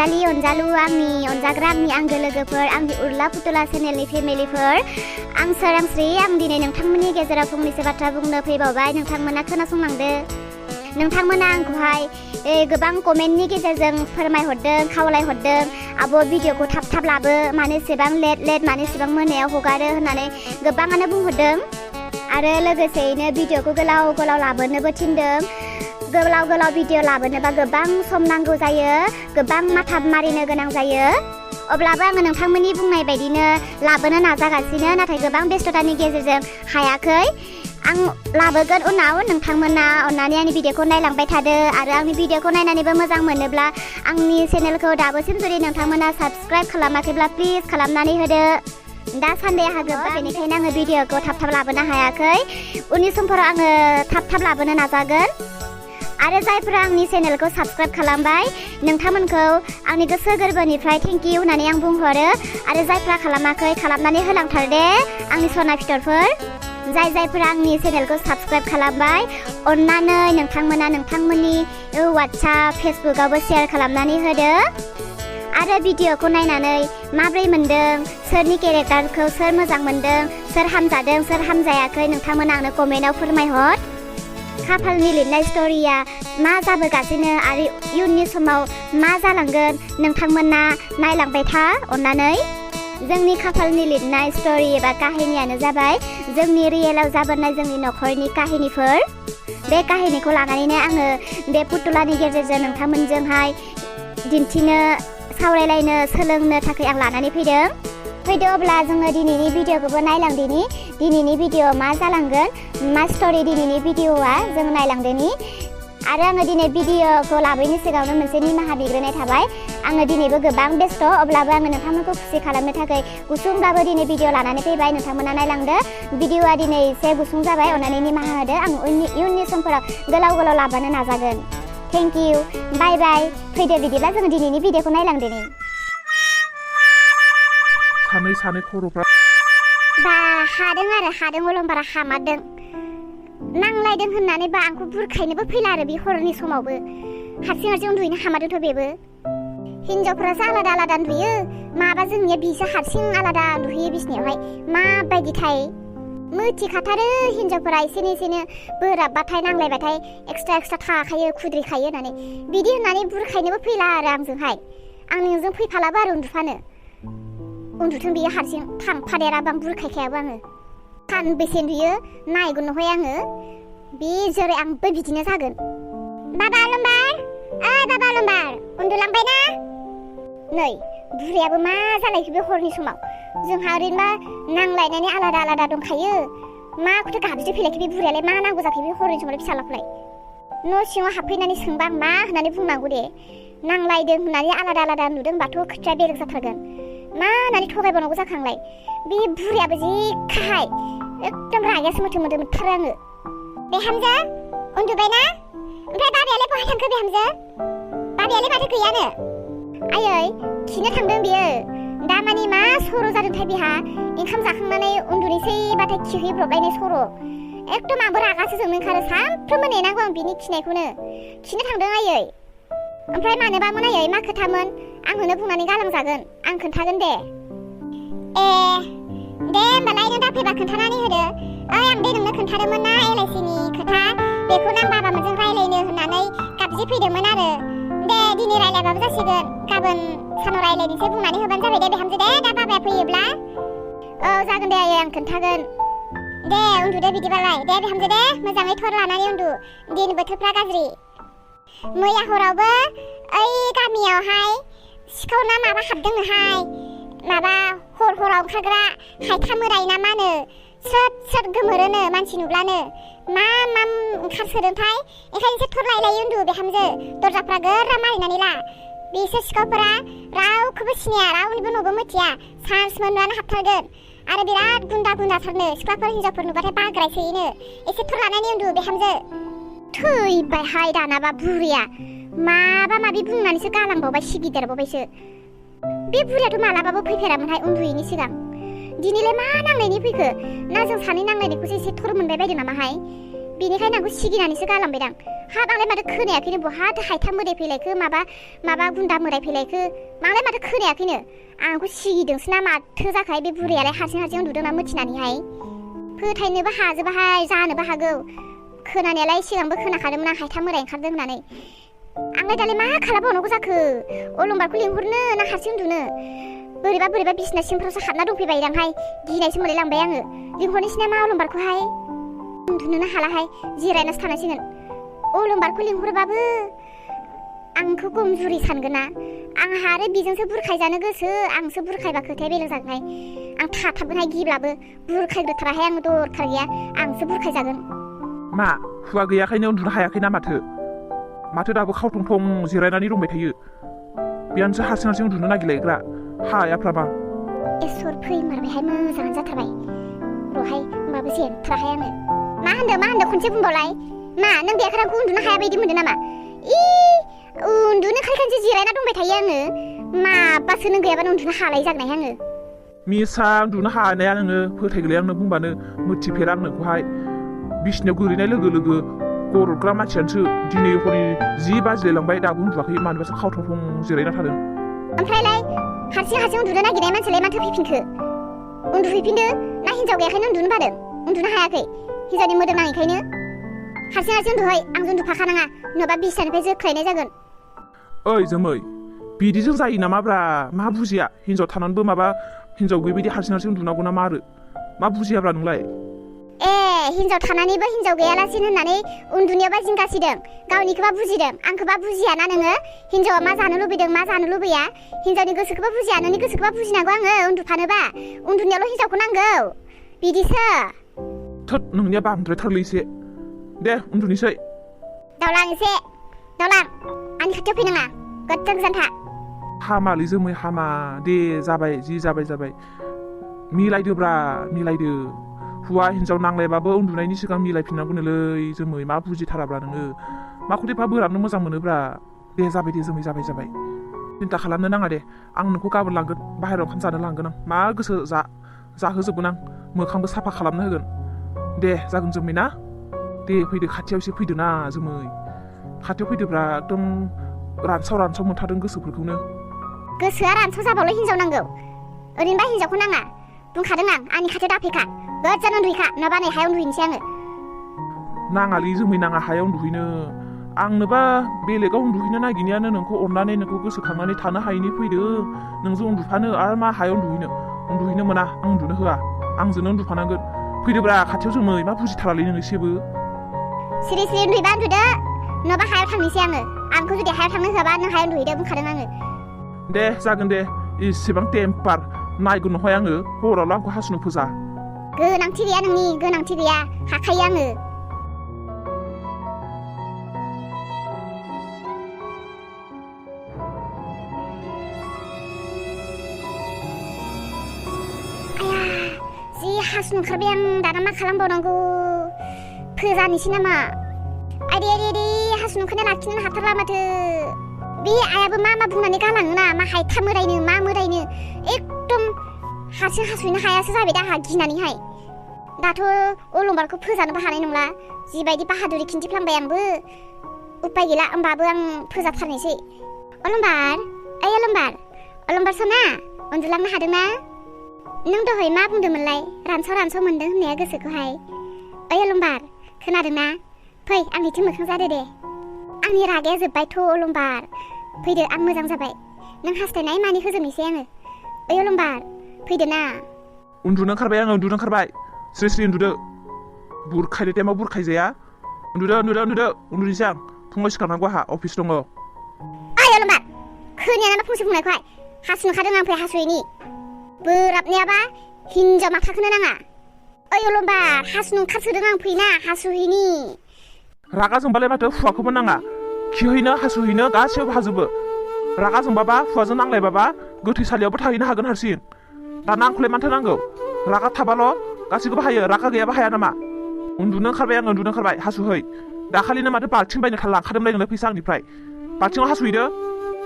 अनजालि अनजालु आंनि अनजाग्रा आंनि आंगो लोगोफोर आंनि उर्ला फुथुला चेनेलनि फेमिलिफोर आं सोरांस्रि आं दिनै नोंथांमोननि गेजेराव फंनैसो बाथ्रा बुंनो फैबावबाय नोंथांमोना खोनासंलांदो नोंथांमोना आंखौहाय गोबां कमेन्टनि गेजेरजों फोरमायहरदों खावलायहरदों आब' भिडिअखौ थाब थाब लाबो मानो एसेबां लेट मानो एसेबां मोनायाव हगारो होननानै गोबाङानो बुंहरदों आरो लोगोसेयैनो भिडिअखौ गोलाव गोलाव लाबोनोबो थिनदों गोलाव भिडिअ लाबोनोबा गोबां सम नांगौ जायो गोबां माथा मारिनो गोनां जायो अब्लाबो आङो नोंथांमोननि बुंनाय बायदिनो लाबोनो नाजागासिनो नाथाय गोबां बेस्थतानि गेजेरजों हायाखै आं लाबोगोन उनाव नोंथांमोना अन्नानै आंनि भिडिअखौ नायलांबाय थादो आरो आंनि भिडिअखौ नायनानैबो मोजां मोनोब्ला आंनि चेनेलखौ दाबोसिम जुदि नोंथांमोना साबस्क्राइब खालामाखैब्ला प्लिज खालामनानै होदो दासान्दि आंहा गोबां बेनिखायनो आङो भिडिअखौ थाब थाब लाबोनो हायाखै उननि समफोराव आङो थाब थाब लाबोनो नाजागोन आरो जायफोरा आंनि चेनेलखौ साबस्क्राइब खालामबाय नोंथांमोनखौ आंनि गोसो गोरबोनिफ्राय थेंक इउ होननानै आं बुंहरो आरो जायफोरा खालामाखै खालामनानै होलांथार दे आंनि सना फिथरफोर जायफोरा आंनि चेनेलखौ साबस्क्राइब खालामबाय अन्नानै नोंथांमोना नोंथांमोननि वाट्सएप फेसबुकआवबो शेयार खालामनानै होदो आरो भिडिअखौ नायनानै माब्रै मोनदों सोरनि केरेक्टारखौ सोर मोजां मोनदों सोर हामजादों सोर हामजायाखै नोंथांमोना आंनो कमेन्टआव फोरमायहर खाफालनि लिरनाय स्ट'रिया मा जाबोगासिनो आरो इयुननि समाव मा जालांगोन नोंथांमोना नायलांबाय था अन्नानै जोंनि खाफालनि लिरनाय स्ट'रि एबा काहिनियानो जाबाय जोंनि रियेलाव जाबोनाय जोंनि न'खरनि काहिनिफोर बे काहिनिखौ लानानैनो आङो बे फुथुलानि गेजेरजों नोंथांमोनजोंहाय दिन्थिनो सावरायलायनो सोलोंनो थाखाय आं लानानै फैदो अब्ला जोङो दिनैनि भिडिअखौबो नायलांदिनि दिनैनि भिडिअ मा जालांगोन मा स्ट'रि दिनैनि भिडिअआ जों नायलांदोनि आरो आङो दिनै भिडिअखौ लाबोयैनि सिगाङावनो मोनसे निमाहा बिग्रोनाय थाबाय आङो दिनैबो गोबां बेस्थ' अब्लाबो आङो नोंथांमोनखौ खुसि खालामनो थाखाय गुसुंब्लाबो दिनै भिडिअ लानानै फैबाय नोंथांमोना नायलांदो भिडिअआ दिनै एसे गुसुं जाबाय अन्नानै निमाहा होदो आं इयुननि समफोराव गोलाव लाबानो नाजागोन थेंक इउ बाय बाय फैदो बिदिब्ला जोङो दिनैनि भिडिअखौ नायलांदोनि सानै खर'फ्रा बा हादों अलंबारा हामारदों नांलायदों होननानै बा आंखौ बुरखायनोबो फैला आरो बे हरनि समावबो हारसिं उन्दुहैनो हामारदोंथ' बेबो हिनजावफोरासो आलादा उन्दुयो माबा जोंनिया बिसो हारसिं आलादा उन्दुहैयो बिसिनायावहाय माबायदिथाय मिथिखाथारो हिनजावफोरा एसेनो बोराबबाथाय नांलायबाथाय एक्सट्रा थाखायो खुद्रिखायो होननानै बिदि होननानै बुरखायनोबो फैला आरो आंजोंहाय आं नोंजों फैफालाबो आरो उन्दुथों बियो हारसिं थांफादेराबा आं बुरखायखायाबो आङो सानबेसे उन्दुयो नायगोन नहय आङो बे जेरै आंबो बिदिनो जागोन बाबा अलंबार उन्दुलांबाय ना नै बुरैयाबो मा जालायखो बे हरनि समाव जोंहा ओरैनोबा नांलायनानै आलादा दंखायो माखौथो गाबज्रि फैलायखो बे बुरैयालाय मा नांगौ जाखो बे हरनि समाव फिसालाखौलाय न' सिङाव हाबफैनानै सोंबा आं मा होननानै बुंनांगौ दे नांलायदों होननानै आलादा नुदोंबाथ' खोथाया बेलेग जाथारगोन मा होननानै थगायबावनांगौ जाखांलाय बे बुरैयाबो जि खाहाय एकदम रागायासो मोथो-मोथो आङो बिहामजो उन्दुबाय ना ओमफ्राय बाबायालाय बहा थांखो बिहामजो बाबायालाय माथो गैयानो आयै खिनो थांदों बियो दामानि मा सर' जादोंथाय बिहा ओंखाम जाखांनानै उन्दुनोसैबाथाय खिहैब्रबलायनाय सर' एकदम आंबो रागासो जोंनो ओंखारो सानफ्रोमबो नेनांगौ आं बिनि खिनायखौनो खिनो थांदों आयै ओमफ्राय मानोबामोन आयै मा खोथामोन आंखौनो बुंनानै गालांजागोन आं खोन्थागोन दे होमबालाय नों दा फैबा खोन्थानानै होदो आं दे नोंनो खोन्थादोंमोन ना LICनि खोथा बेखौनो आं बाबामोनजों रायलायनो होननानै गाबज्रि फैदोंमोन आरो दे दिनै रायलायबाबो जासिगोन गाबोन सानाव रायलायनोसै बुंनानै होबानो जाबाय दे बिहामजो दे दा बाबाया फैयोब्ला औ जागोन दे आयै आं खोन्थागोन दे उन्दुदो बिदिबालाय दे बिहामजो दे मोजाङै थर लानानै उन्दु दिन बोथोरफ्रा गाज्रि मैया हरावबो ओइ गामियावहाय सिखाव ना माबा हाबदोंहाय माबा हराव ओंखारग्रा हायथा मोदाय ना मानो स्रोद गोमोरोनो मानसि नुब्लानो मा ओंखारसोदोंथाय ओंखायनो एसे थर लायै उन्दु बिहामजो दरजाफ्रा गोरा मारिनानै ला बिसोर सिखावफोरा रावखौबो सिनाया रावनिबो न'बो मिथिया सान्स मोननानै हाबथारगोन आरो बिराद गुन्दाथारनो सिख्लाफोर हिनजावफोर नुबाथाय बाग्रायसोयोनो एसे थर लानानै उन्दु बिहामजो थैबायहाय दानाबा बुरैया माबा माबि बुंनानैसो गालांबावबाय सिगिदेरबावबायसो बे बुरैयाथ' मालाबाबो फैफेरामोनहाय उन्दुयैनि सिगां दिनैलाय मा नांनायनि फैखो ना जों सानै नांलायनायखौसो एसे थर मोनबाय बायदों नामाहाय बेनिखायनो आंखौ सिगिनानैसो गालांबायदां हाब आंलाय माथो खोनायाखैनो बहाथो हायथा मोदाय फैलायखो माबा गुन्दा मोदाय फैलायखो आंलाय माथो खोनायाखैनो आंखौ सिगिदोंसो ना माथो जाखाय बे बुरैयालाय हारसिं उन्दुदोंना मिथिनानैहाय फोथायनोबो हाजोबाहाय जानोबो हागौ खोनानायालाय सिगांबो खोनाखादोंमोन आं हायथा मोदाय ओंखारदों होननानै आंलाय दालाय मा खालामबावनांगौ जाखो अलंबारखौ लिंहरनो ना हारसिं उन्दुनो बोरैबा बिसिना सिंफ्रावसो हाबना दंफैबायदांहाय गिनायसो मोनलायलांबाय आङो लिंहरनोसै नामा अलंबारखौहाय उन्दुनोनो हालाहाय जिरायनासो थानांसिगोन अलंबारखौ लिंहरबाबो आंखौ कमजुरि सानगोन ना आंहा आरो बेजोंसो बुरखायजानो गोसो आंसो बुरखायबा खोथाया बेलेग जागोनहाय आं थाथाबगोनहाय गिब्लाबो बुरखायग्रोथाराहाय आं दरखार गैया आंसो बुरखायजागोन मा हुवा गैयाखायनो उन्दुनो हायाखै ना माथो दाबो खावथं थं जिरायनानै दंबाय थायो बेयानोसो हारसिं उन्दुनो नागिरलायग्रा हायाफ्राबा इसोर फैमारबायहाय मोजाङानो जाथारबाय रहाय होमबाबो जेनथाराहाय आङो मा होनदों खनसे बुंबावलाय मा नों बेखारांखौ उन्दुनो हाया बायदि मोनदों नामा उन्दुनो खालखानसो जिरायना दंबाय थायो आङो माबासो नों गैयाबानो उन्दुनो हालाय जागोनहाय आङो मिसा उन्दुनो हानाया नोङो फोथायगोलै आंनो बुंबानो मोथिफेरा आं नोंखौहाय बिसिनायाव गोलैनाय लोगो गरदग्रा मानसियानोसो दिनै हरनि 10 बाजिलायलांबाय दाबो उन्दुवाखै मानोबासो खावथं थं जिरायना थादों ओमफ्रायलाय हारसिं उन्दुनो नागिरनाय मानसियालाय माथो फैफिनखो उन्दुहैफिनदो ना हिनजाव गैयाखायनो उन्दुनो बादों उन्दुनो हायाखै हिनजावनि मोदोम नाङैखायनो हारसिं उन्दुहै आं उन्दुफाखानाङा नङाबा बिसिनानिफ्राय जोख्लायनाय जागोन ओइ जोमै बिदिजों जायो नामाब्रा मा बुजिया हिनजाव थानानैबो माबा हिनजाव गैयैबायदि हारसिं उन्दुनांगौ ना मा बुजियाब्रा नोंलाय हिनजाव थानानैबो हिनजाव गैयालासिनो होननानै उन्दुनायावबा जिंगासिदों गावनिखौबा बुजिदों आंखौबा बुजियाना नोङो हिनजावा मा जानो लुबैदों मा जानो लुबैया हिनजावनि गोसोखौबा बुजिया नोंनि गोसोखौबा बुजिनांगौ आङो उन्दुफानोबा उन्दुनायावल' हिनजावखौ नांगौ बिदिसो थोद नोंनिया बांद्रायथारलै एसे दे उन्दुनोसै दावलां आंनि खाथियाव फैनाङा गोजान था हामालै जोमै हामा दे जाबाय मिलायदो हुवा हिनजाव नांलायबाबो उन्दुनायनि सिगां मिलायफिननांगौनोलै जोमै मा बुजिथाराब्रा नोङो माखौथो एफा बोराबनो मोजां मोनोब्रा दे जाबाय जोमै जाबाय सिन्था खालामनो नाङा दे आं नोंखौ गाबोन लांगोन बाहेरायाव ओंखाम जानो लांगोन आं मा गोसो जाहोजोबगोन आं मोखांबो साफा खालामनो होगोन दे जागोन जोमै ना दे फैदो खाथियाव एसे फैदो ना जोमै खाथियाव फैदोब्रा एकदम रानसाव मोनथारदों गोसोफोरखौनो गोसोआ रानसाव जाबावल' हिनजाव नांगौ ओरैनोबा हिनजावखौ नाङा बुंखादों आंनि खाथियाव दाफैखा गोजान उन्दुहैखा नङाबा नै हायाव उन्दुहैनोसै आङो नाङालै जोमै नाङा हायाव उन्दुहैनो आंनोबा बेलेगाव उन्दुहैनो नागिरनायानो नोंखौ अननानै नोंखौ गोसोखांनानै थानो हायैनि फैदो नोंजों उन्दुफानो आरो मा हायाव उन्दुहैनो मोना आं उन्दुनो होआ आंजोंनो उन्दुफानांगोन फैदोब्रा खाथियाव जोमै मा बुजिथारालै नों एसेबो सिरि उन्दुहैबा उन्दुदो नङाबा हायाव थांनोसै आंखौ जुदि हायाव थांनो होआबा नों हायाव उन्दुहैदो बुंखादों आङो दे जागोन दे इसेबां टेम्पार नायगोन नहाय आङो हरावल' आंखौ हासुनो फोजा गोनांथि गैया नोंनि गोनांथि गैया हाखायो आङो जि हासुनो ओंखारबाय आं दाना मा खालामबावनांगौ फोजानोसै नामा आइदे हासुनो ओंखारनाया लाखिनो हाथारला माथो बे आयाबो मा बुंनानै गालाङोना मा हायथा मोदायनो मा मोदायनो एकदम हारसिं हासुनो हायासो जाबाय दा आंहा गिनानैहाय दाथ' अलंबारखौ फोजानोबो हानाय नंला जिबायदि बाहादुरि खिन्थिफ्लांबाय आंबो उपाय गैला होमबाबो आं फोजाथारनोसै अलंबार सना उन्दुलांनो हादोंना नों दहाय मा बुंदोंमोनलाय रानसाव मोनदों होननाया गोसोखौहाय ओइ अलंबार खोनादोंना फै आंनिथिं मोखां जादो दे आंनि रागाया जोब्बायथ' अलंबार फैदो आं मोजां जाबाय नों हास्थायनाय मानि होजोबनोसै आङो ओइ अलंबार फैदो ना उन्दुनो ओंखारबाय आङो स्रि उन्दुदो बुरखायनो टाइमाव बुरखायजाया उन्दुदो उन्दुनोसै आं फुङाव सिखारनांगौ आंहा अफिस दङ ओइ अलंबार खोनाया नामा फंसे बुंनायखौहाय हासुनो ओंखारदों आं फै हासुयैनि बोराबनायाबा हिनजाव माथाखौनो नाङा ओइ अलंबार हासुनो ओंखारसोदों आं फैना हासुहैनि रागा जोंबालाय माथो हुवाखौबो नाङा खिहैनो हासुहैनो गासैबो हाजोबो रागा जोंबाबा हुवाजों नांलायबाबा गोथैसालियावबो थाहैनो हागोन हारसिं दाना आंखौलाय माथो नांगौ रागा थाबाल' गासैखौबो हायो रागा गैयाबा हाया नामा उन्दुनो ओंखारबाय हासुहै दाखालिनो माथो बाल्थिं बायनो लांखादोंलाय नोंलाय फैसा आंनिफ्राय बाल्थिङाव हासुहैदो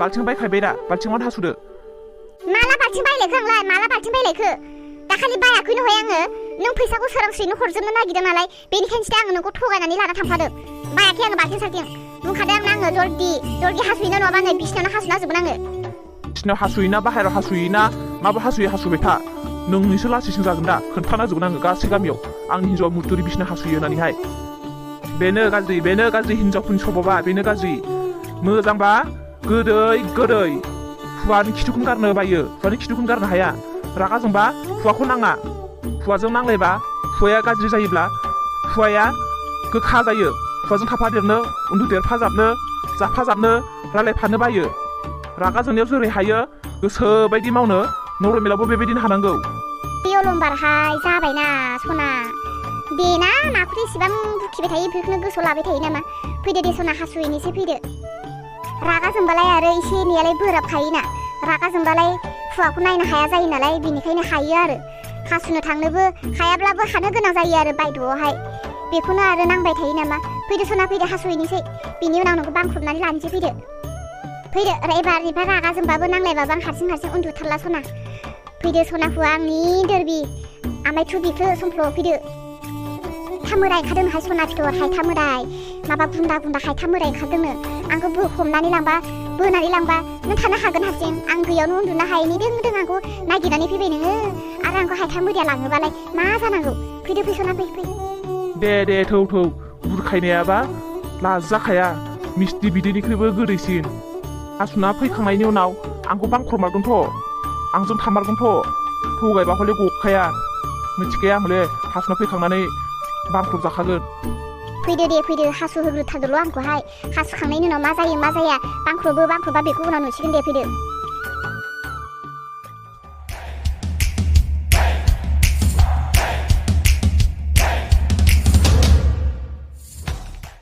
बाल्थिं बायखायबाय दा बाल्थिङावनो हासुदो माला बाल्थिं बायलायखो आंलाय माला बाल्थिं बायलायखो दाखालि बायाखैनो हय आङो नों फैसाखौ सोरांस्रिनो हरजोबनो नागिरदों नालाय बेनिखायनोसो आङो नोंखौ थगायनानै लाना थांफादों बायाखै आङो बाल्थिं साल्थिं बुंखादों आङो जल्दि हासुहैनो नङाबा नै बिसिनावनो हासुना जोबगोन आङो बिसिनाव हासुयोना बाहेराव हासुयोना माबा हासुयो हासुबाय था नोंनिसो लासिंसिं जागोन दा खोन्थाना जोबगोन आङो गासै गामियाव आंनि हिन्जावा मुथुरि बिसिना हासुयो होननानैहाय बेनो गाज्रि हिन्जावफोरनि स्वभाबा बेनो गाज्रि मोजांबा गोदै हुवानि खिथुखौनो गारनो बायो हुवानि खिथुखौनो गारनो हाया रागा जोंबा हुवाखौ नाङा हुवाजों नांलायबा हुवाया गाज्रि जायोब्ला हुवाया गोखा जायो हुवाजों थाफादेरनो उन्दुदेरफाजाबनो जाफाजाबनो रायलायफानो बायो रागा जोंनायाव जेरै हायो गोसो बायदि मावनो नरमेलावबो बेबायदिनो हानांगौ बे अलंबारहाय जाबायना सना बेना माखौथो इसेबां बुखिबाय थायो बेफोरखौनो गोसोआव लाबाय थायो नामा फैदो दे सना हासुहैनोसै फैदो रागा जोंबालाय आरो एसे एनैयालाय बोराबखायोना रागा जोंबालाय हुवाखौ नायनो हाया जायो नालाय बेनिखायनो हायो आरो हासुनो थांनोबो हायाब्लाबो हानो गोनां जायो आरो बायद'आवहाय बेखौनो आरो नांबाय थायो नामा फैदो सना फैदो हासुहैनोसै बिनि उनाव नोंखौ बांख्रबनानै लानोसै फैदो एबारनिफ्राय रागा जोंबाबो नांलायबाबो आं हारसिं उन्दुथारला सना फैदो सना हुआ आंनि दोरबि आमाय थुबिखो समफ्ल' फैदो हायथा मोदाय ओंखारदों सना फिथर हायथा मोदाय माबा बुन्दा हायथा मोदाय ओंखारदोंनो आंखौ हमनानै लांबा बोनानै लांबा नों थानो हागोन हारसिं आं गैयावनो उन्दुनो हायैनि दों आंखौ नागिरनानै फैबाय नोङो आरो आंखौ हायथा मोदाया लाङोबालाय मा जानांगौ फैदो सना फै दे थौ बुरखायनायाबा लाजाखाया मिस्टि बिदैनिख्रुइबो गोदैसिन हासुना फैखांनायनि उनाव आंखौ बांख्रमारगोनथ' आंजों थामारगोनथ' थगायबा हले गखाया मिथिखाया हले हासुना फैखांनानै बांख्रब जाखागोन फैदो हासु होग्रोथारदोल' आंखौहाय हासुखांनायनि उनाव मा जायो मा जाया बांख्रबा बेखौ उनाव नुसिगोन दे फैदो